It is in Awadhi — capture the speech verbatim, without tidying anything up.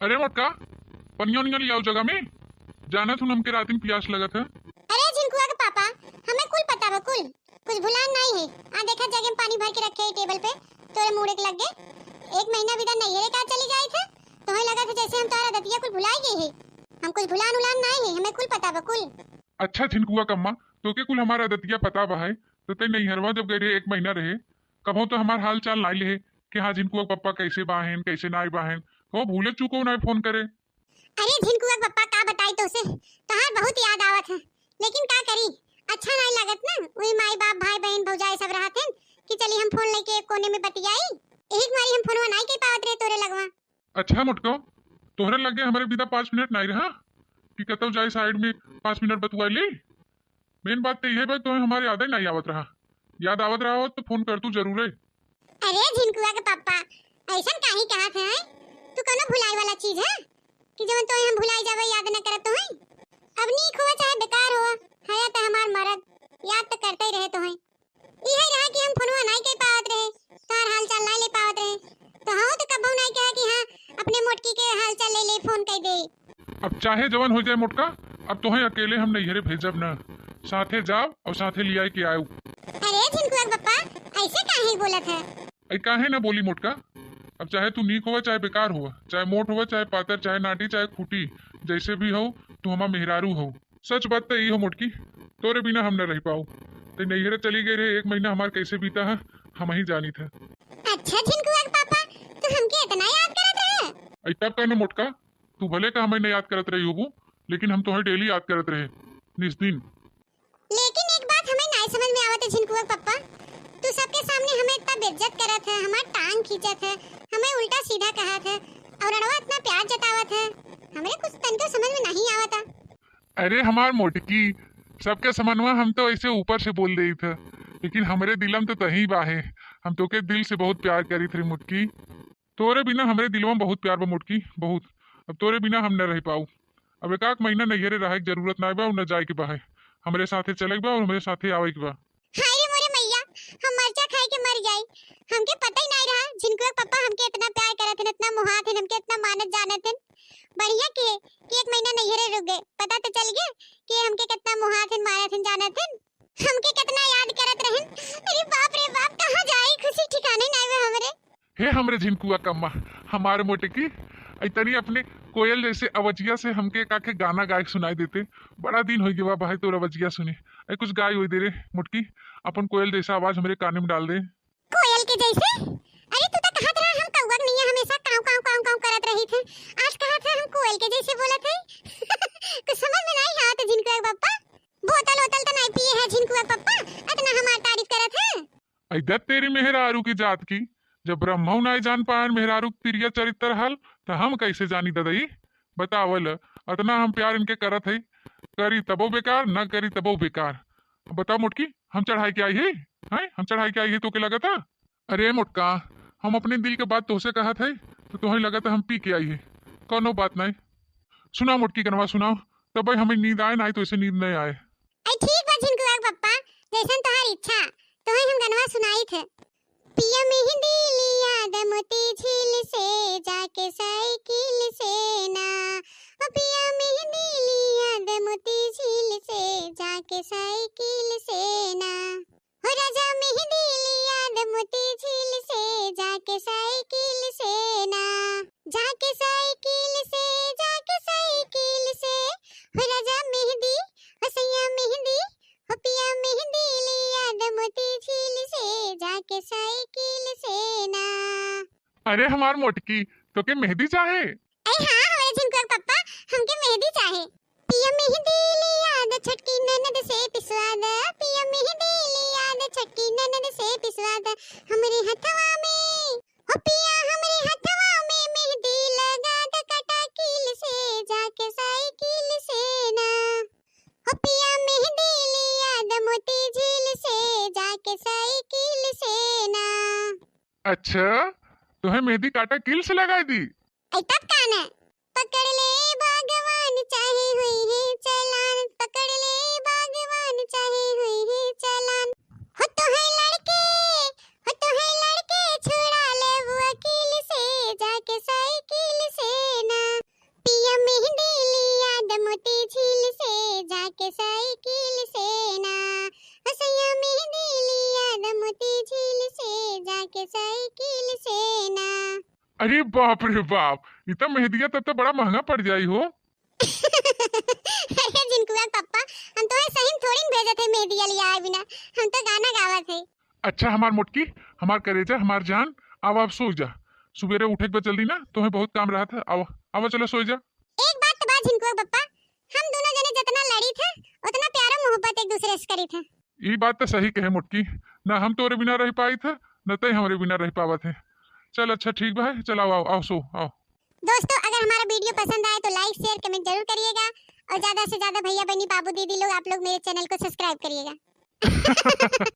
अरे मोटका, पनिया उनिया लियाओ जगह में, जानत हूँ हमके रात में पियास लगत है। अरे झिनकुआ के पापा, हमें कुल पता बा, कुल, कुछ भुलान नहीं है। आ देखा जगह में पानी भर के रखे है टेबल पे, तोरे मुड़े के लग गए। एक महीना बिना नैहरे का चली जाए थे, तोहे लगत है जैसे हम तोहरा दतिया कुल भुलाई गए है। हम कुछ भुलान उलान नहीं है, हमें कुल पता बा, कुल। अच्छा झिनकुआ कम्मा, तोके कुल हमारा दतिया पता बा है, तो ते नैहरवा जब गए रहे एक महीना रहे, कबहू तो हमार हाल चाल नाई लेहे कि हाँ, झिनकुआ के पप्पा कैसे बाहेन, कैसे नाई बाहेन, कबहू भूले चूको नाई फोन करे। अरे झिनकुआ के पप्पा, का बताई तोसे, तोहार बहुत याद आवत है, लेकिन का करी, अच्छा नाई लागत ना, वही माई बाप, भाई बहन, भौजाई सब रहत हैं कि चली हम फोन लेके एक कोने में बतियाई, यही मारी हम फोनवा नाई के पावत रहे तोरे लगवा। अच्छा मोटको, तोहरे लगे हमरे बिना पाँच मिनट नाई रहा कि कतौ जाए साइड में पाँच मिनट बतुआ ले? मेन बात तो यह बा, तोहे हमारे याद ही नहीं आवत रहा। याद आवत रहा होत तो फोन कर तू जरूर है। अरे झिनकुआ के पापा, ऐसन काहे कहत है? तू कोनो भुलाए वाला चीज है कि जवन तोहे हम भुलाई जावे, याद न करत तोहे? अब नीक हो चाहे बेकार हो, है तो हमार मरद, याद तो करते ही रहे तोहे। इहे रहा कि हम फोनवा नहीं कर पावत रहे, तोहार हाल चाल नहीं ले पावत रहे, तो हम तो कबहू नहीं कहा कि हाँ, अपने मोटकी के हाल चाल ले ले, फोन कर दे। अब चाहे जवन हो जाए मोटका, अब तोहे अकेले हम नैहरे भेजब ना, साथे जाओ और साथे लियाए के आयो। अरे झिनकुआ के पप्पा, ऐसे काहे बोलत है? ऐ काहे ना बोली मोटका, अब चाहे तू नीक होवा चाहे बेकार होवा, चाहे मोट होवा चाहे पातर, चाहे नाटी चाहे खूटी, जैसे भी हो, तू हमार मेहरारू हो। सच बात तो ई हो मोटकी, तोरे बिना हम न रह पाऊ। ते नैहरे चली गई रहे, एक महीना हमार कैसे बीता है, हम ही जानी थे। अच्छा झिनकुआ के पापा, तू हमके इतना याद करत रहे? ऐ तब का न मोटका, तू भले का हमें न याद करत रही होबू, लेकिन हम तोहे डेली याद करत रहे, निस दिन। लेकिन एक बात हमें नाई समझ में आवत है झिनकुआ के पप्पा, तू सबके सामने हमें इतना बेइज्जत करत है, हमार टांग खींचत है, हमें उल्टा सीधा कहत है, और अड़वा इतना प्यार जतावत है, हमरे कुछ तनिको समझ में नहीं आवता। अरे हमार मोटकी, सबके समनवा हम तो ऐसे ऊपर से बोल देई थे, लेकिन हमरे दिलम तो तही बाहे। हम तोके दिल से बहुत प्यार करी थे मोटकी। तोरे बिना हमरे दिलवा में बहुत प्यार बा मोटकी, बहुत। अब तोरे बिना हम न रह पाऊ। अब एक आध महीना नैहरे रहे के जरूरत ना बा, न जाए के बा है। हमरे साथे चले के बा और हमरे साथे आवे के बा। हाय रे मोरे मैया, हम मरचा खाए के मर जाई। हमके पता ही नहीं रहा, झिनकुआ के पप्पा हमके इतना प्यार करत हन, इतना मोहात हन, हमके इतना मानत जानत हन। बढ़िया के कि एक महीना नैहरे रुक गए, पता तो चल गया कि हमके कितना मोहात हन, मानत हन, जानत हन। हमके कितना याद करत रहन। अरे बाप रे बाप, कहाँ जाई, खुशी ठिकाने नहीं बा हमरे। हे हमरे झिनकुआ कम्मा, हमार मोटकी, ऐ तनी अपने कोयल जैसे अवजिया से हमके काके गाना गाए के सुनाई देते। बड़ा दिन हो गया भाई तोर अवजिया सुने। ऐ कुछ गाए हुई दे रे मोटकी, अपन कोयल जैसा आवाज हमरे काने में डाल दे। कोयल के जैसे? अरे तू तो कहत रहा हम कौआ के नैया हमेशा काव काव काव काव करत रही थे। आज कहत है हम कोयल के जैसे बोलत है। कुछ समझ में नहीं आवत झिनकुआ के पप्पा। बोतल ओतल तो नहीं पिए है झिनकुआ के पप्पा, इतना हमार तारीफ करत है। ऐ दत तेरी मेहरारू की जात की, जब ब्रह्मऊ नाई जान पायन मेहरारू के तिरिया चरित्र हाल, त हम कैसे जानी ददई? बतावल, अतना हम प्यार इनके करत हई, करी तबो बेकार, ना करी तबो बेकार। अब बताओ मोटकी, हम चढ़ाई के आई है? हैं? हम चढ़ाई के आई है तो के लगता? अरे मोटका, हम अपने दिल के बात तोहसे कहत हई, तो तोहई लगता हम पी के आई है। कौनो बात नहीं। सुनाओ मोटकी, गनवा सुनाओ, तब भाई हमें नींद आए, नाई तो ऐसे नींद नहीं आए। आई ठीक बा झिनकुआ के पप्पा, जैसन तोहार इच्छा, तोहे हम गनवा सुनाई थे। पिया मेहंदी लिया द मोती झील से जाके साइकिल से ना, ओ पिया मेहंदी लिया द मोती झील से जाके साइकिल से ना, हो राजा मेहंदी लिया द मोती झील से जाके साइकिल से ना, जाके साइकिल से, जाके साइकिल से, हो राजा मेहंदी, हो सैया मेहंदी, हो पिया मेहंदी लिया द मोती झील से जाके साइकिल से ना। अरे हमार मोटकी, तोके मेहंदी चाहे? अरे हाँ, हमारे झिनकुआ के पप्पा, हमके मेहंदी चाहे। पिया मेहंदी लिया द छोटकी ननद से पिसवा द, पिया मेहंदी लिया द छोटकी ननद से पिसवा द, हमरे हथवा में, हो पिया हमरे हथवा में मेहंदी लगा द कटा कील से जाके साइकिल से ना। हो पिया मेहंदी लिया द मोती झील से जाके साइकिल से ना। अच्छा, तोहे मेहंदी काटा कील से लगाई दी? ऐ तब का ना? पकड़ ले भगवान चाहे हुई है चालान, पकड़ ले भगवान चाहे हुई है चालान। हो तोहे लड़के, हो तोहे लड़के छुड़ा ले वकील से जाके साइकिल से ना। अरे बाप रे बाप, ई तो मेहंदिया तब तो बड़ा महंगा पड़ जाई हो। अरे झिनकुआ के पप्पा, हम तोहे सही में थोड़ी न भेजत है मेहंदिया लिया आए बिना, हम तो गाना गावत है। अच्छा हमार मोटकी, हमार करेजा, हमार जान, आवा अब सो जा, सुबेरे उठे के बा जल्दी ना, तोहे बहुत काम रहत है। आवा, आवा चलो सो जा। एक बात तो बा झिनकुआ के पप्पा, हम दोनों जने जितना लड़ी थे उतना प्यारो मोहब्बत एक दूसरे से करी थे। ई बात तो सही कहे मोटकी, ना हम तोरे बिना रह पाई थे, ना तय हमरे बिना रह पावत है। चल अच्छा ठीक बा, चल आओ, आओ, आओ सो, आओ। दोस्तों, अगर हमारा वीडियो पसंद आए तो लाइक, शेयर, कमेंट जरूर करिएगा और ज्यादा से ज्यादा भैया, बहनी, बाबू, दीदी लोग, आप लोग मेरे चैनल को सब्सक्राइब करिएगा।